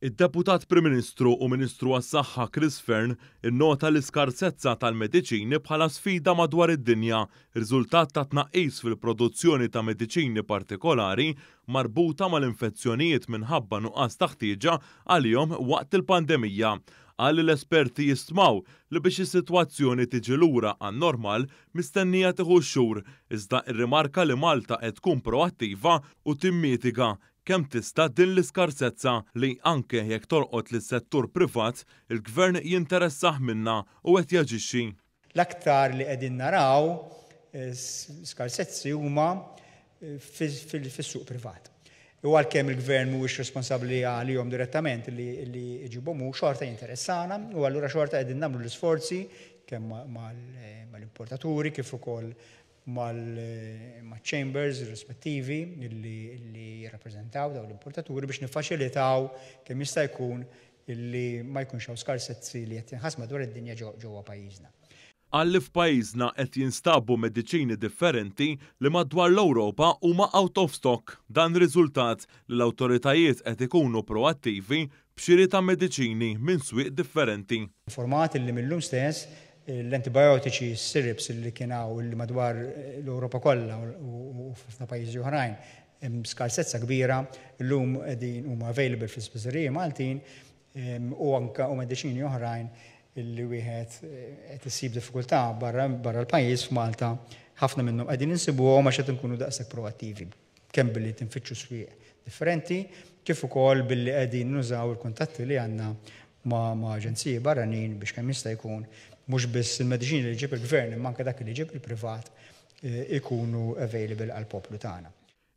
Id-Deputat Prim Ministru u Ministru għas-Saħħa Chris Fearne innota l-iskarsezza tal-mediċini bħala sfida madwar id-dinja, riżultat ta' tnaqqis fil-produzzjoni ta' mediċini partikolari marbuta mal-infezzjonijiet minħabba nuqqas ta' ħtieġa għalihom waqt il-pandemija. Qal li l-esperti jistmaw li biex is-sitwazzjoni tiġi lura għan-normal mistennija tieħu x-xhur, iżda rrimarka li Malta qed tkun proattiva u timmitiga kemm tista' din l-iskarsezza li anke jekk tolqot lis-settur privat, il-Gvern jinteressah minnha u qed jaġixxi. L-aktar li qegħdin naraw skarsezzi huma fis-suq privat. U għalkemm il-Gvern mhuwiex responsabbli għalihom direttament li jġibhom hu, xorta jinteressana u allura xorta qegħdin nagħmlu l-isforzi kemm mal-importaturi kif ukoll mal-chambers rispettivi li jirrappreżentaw dawn l-importaturi biex niffaċilitaw kemm jista' jkun li ma jkunx hawn skarsezzi li qed jinħass madwar id-dinja ġewwa pajjiżna. Qal li f'pajjiżna qed jinstabu mediċini differenti li madwar l-Ewropa huma out of stock. Dan riżultat li l-awtoritajiet qed ikunu proattivi b'xiri ta' mediċini minn swieq differenti. Informat li mil-lum stess l-antibiotiċi syrups li kien hawn li madwar l-Ewropa kollha u f'ħafna pajjiżi oħrajn hemm skarsezza kbira, illum qegħdin huma available fl-ispiżeriji Maltin u anke u mediċini oħrajn li wieħed qed issib diffikultà barra l-pajjiż f'Malta ħafna minnhom qegħdin insibuhom għax qed inkunu daqshekk proattivi kemm billi tinfittxu swieq differenti kif ukoll billi qegħdin nużaw il-kuntatti li għandna ma' aġenziji barranin biex kemm jista' jkun mhux biss il-mediċini li jġib il-gvern imma anke dak li jġib il-privat ikunu available għall-poplu tagħna.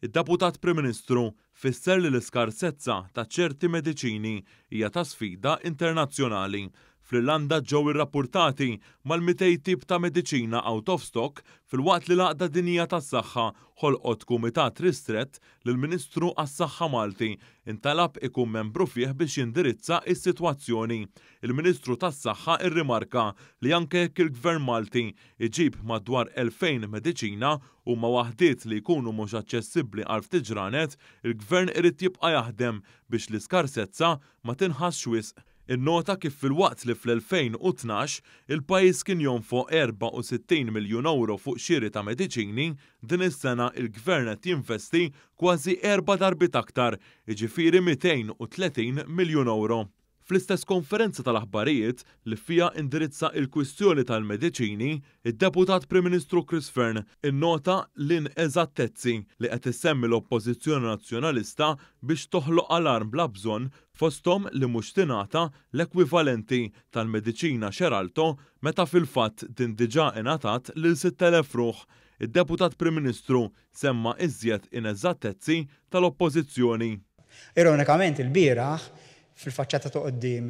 Id-Deputat Prim Ministru fisser li l-iskarsezza ta' ċerti mediċini hija ta' sfida internazzjonali. Fl-Irlanda ġew irrappurtati mal-200 tip ta' mediċina out of stock filwaqt li l-Għaqda Dinjija tas-Saħħa ħolqot kumitat ristrett li l-Ministru għas-Saħħa Malti intalab ikun membru fih biex jindirizza s-sitwazzjoni. Il-Ministru tas-Saħħa rrimarka li anke jekk il-Gvern Malti jġib madwar 2,000 mediċina huma waħdiet li jkunu mhux aċċessibbli għal ftit ġranet, il-Gvern irid jibqa' jaħdem biex l-iskarsezza ma tinħassx wisq. Innota kif filwaqt li fl-2012 il-pajjiż kien jonfoq 64 miljun ewro fuq xiri ta' mediċini, din is-sena il-Gvern qed jinvesti kważi erba' darbiet aktar, jiġifieri 230 miljun ewro. Fl-istess konferenza tal-aħbarijiet li fiha indirizza il-kwistjoni tal-mediċini, id-Deputat Prim Ministru Chris Fearne innota l-ineżattezzi li qed issemmi l-Oppożizzjoni Nazzjonalista biex toħloq alarm bla bżonn fosthom li mhux tingħata l-ekwivalenti tal-mediċina Xarelto meta fil-fatt din diġà ingħatat lil 6,000 ruħ. Id-Deputat Prim Ministru semma iżjed ineżattezzi tal-Oppożizzjoni. Ironikament il-bieraħ fil-faċċata ta' quddiem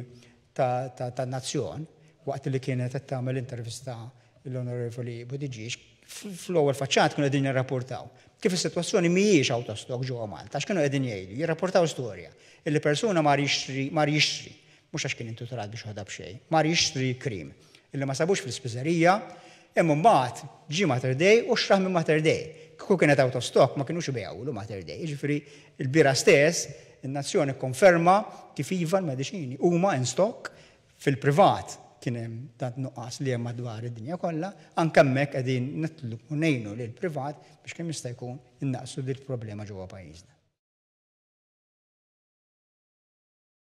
tan-Nazzjon, waqt li kienet qed tagħmel intervista l-Onorevoli Buttigieg, fl-ewwel faċċat kienu qegħdin jirrapportaw kif is-sitwazzjoni mhijiex out of stock ġewwa Malta, għax kienu qegħdin jgħidu, jirrapportaw storja illi persuna mar jixtri, mar jixtri, mhux għax kien intitolat biex joħodha b'xejn, mar jixtri krim illi ma sabux fl-ispiżerija, imma mbagħad ġie Mater Dei u xtrah minn Mater Dei. Kieku kienet out of stock ma kinux ibejgħulu Mater Dei, jiġifieri l-bieraħ stess in-Nazzjon ikkonferma kif iva l-mediċini huma in stock fil-privat kien hemm dan nuqqas li hemm madwar id-dinja kollha, anke hemmhekk qegħdin nitlu u ngħinu lill-privat biex kemm jista' jkun innaqsu din il-problema ġewwa pajjiżna.